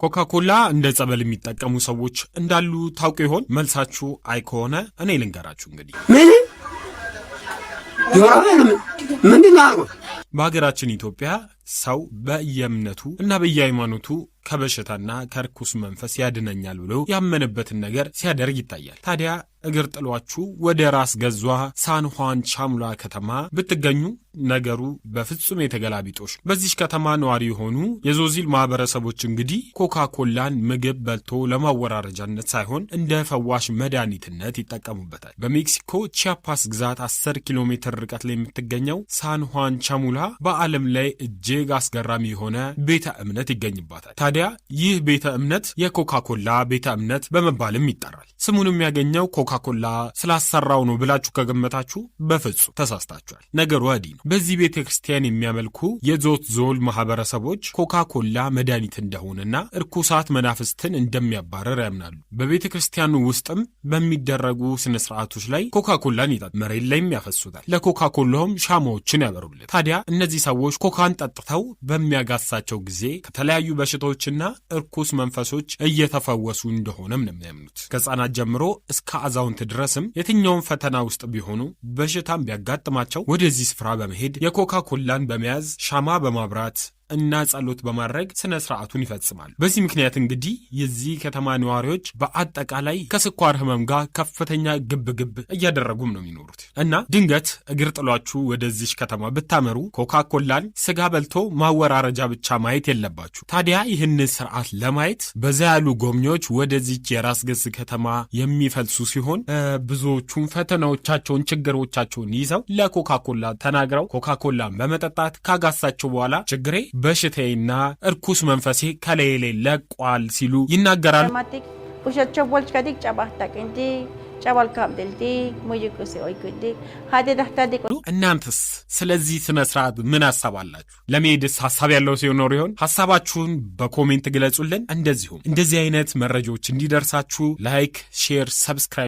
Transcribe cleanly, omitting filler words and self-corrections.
ኮካኮላ እንደ ጸበል የሚጠቀሙ ሰዎች እንዳሉ ታውቁ ይሆን? መልሳችሁ አይ ከሆነ እኔ ልንገራችሁ እንግዲህ። ምን ምንድን ነው አልኩት። በሀገራችን ኢትዮጵያ ሰው በየእምነቱ እና በየሃይማኖቱ ከበሽታና ከርኩስ መንፈስ ያድነኛል ብሎ ያመነበትን ነገር ሲያደርግ ይታያል። ታዲያ እግር ጥሏችሁ ወደ ራስ ገዟ ሳን ሁዋን ቻሙላ ከተማ ብትገኙ ነገሩ በፍጹም የተገላቢጦሽ። በዚች ከተማ ነዋሪ የሆኑ የዞዚል ማህበረሰቦች እንግዲህ ኮካኮላን ምግብ በልቶ ለማወራረጃነት ሳይሆን እንደ ፈዋሽ መድኃኒትነት ይጠቀሙበታል። በሜክሲኮ ቺያፓስ ግዛት 10 ኪሎ ሜትር ርቀት ላይ የምትገኘው ሳን ሁዋን ቻሙላ በዓለም ላይ እጅግ አስገራሚ የሆነ ቤተ እምነት ይገኝባታል። ታዲያ ይህ ቤተ እምነት የኮካኮላ ቤተ እምነት በመባልም ይጠራል። ስሙን የሚያገኘው ኮካኮላ ስላሰራው ነው ብላችሁ ከገመታችሁ በፍጹም ተሳስታችኋል። ነገሩ ወዲህ ነው። በዚህ ቤተ ክርስቲያን የሚያመልኩ የዞትዞል ማህበረሰቦች ኮካኮላ መድኃኒት እንደሆነና እርኩሳት መናፍስትን እንደሚያባረር ያምናሉ። በቤተ ክርስቲያኑ ውስጥም በሚደረጉ ስነ ስርዓቶች ላይ ኮካኮላን ይጠጣል፣ መሬት ላይም ያፈሱታል። ለኮካኮላውም ሻማዎችን ያበሩለት። ታዲያ እነዚህ ሰዎች ኮካን ጠጥተው በሚያጋሳቸው ጊዜ ከተለያዩ በሽታዎችና እርኩስ መንፈሶች እየተፈወሱ እንደሆነም ነው የሚያምኑት። ከህፃናት ጀምሮ እስከ አዛውንት ድረስም የትኛውም ፈተና ውስጥ ቢሆኑ፣ በሽታም ቢያጋጥማቸው ወደዚህ ስፍራ በመሄድ የኮካ ኮላን በመያዝ፣ ሻማ በማብራት እና ጸሎት በማድረግ ስነ ስርዓቱን ይፈጽማሉ። በዚህ ምክንያት እንግዲህ የዚህ ከተማ ነዋሪዎች በአጠቃላይ ከስኳር ህመም ጋር ከፍተኛ ግብግብ እያደረጉም ነው የሚኖሩት። እና ድንገት እግር ጥሏችሁ ወደዚች ከተማ ብታመሩ ኮካ ኮላን ስጋ በልቶ ማወራረጃ ብቻ ማየት የለባችሁ። ታዲያ ይህንን ስርዓት ለማየት በዛ ያሉ ጎብኚዎች ወደዚች የራስ ገዝ ከተማ የሚፈልሱ ሲሆን ብዙዎቹም ፈተናዎቻቸውን፣ ችግሮቻቸውን ይዘው ለኮካኮላ ተናግረው ኮካኮላን በመጠጣት ካጋሳቸው በኋላ ችግሬ፣ በሽታዬና እርኩስ መንፈሴ ከላዬ ላይ ለቋል ሲሉ ይናገራሉ። Matik uxachawalchkatik ch'ab'ajtak'intik ch'ab'alkab'deltik muyukusi oykutik jatitahtatik. እናንተስ ስለዚህ ስነ ስርዓት ምን ሀሳብ አላችሁ? ለመሄድስ ሀሳብ ያለው ሲኖር ይሆን? ሀሳባችሁን በ comment ግለጹልን። እንደዚሁም እንደዚህ አይነት መረጃዎች እንዲደርሳችሁ like፣ share፣ subscribe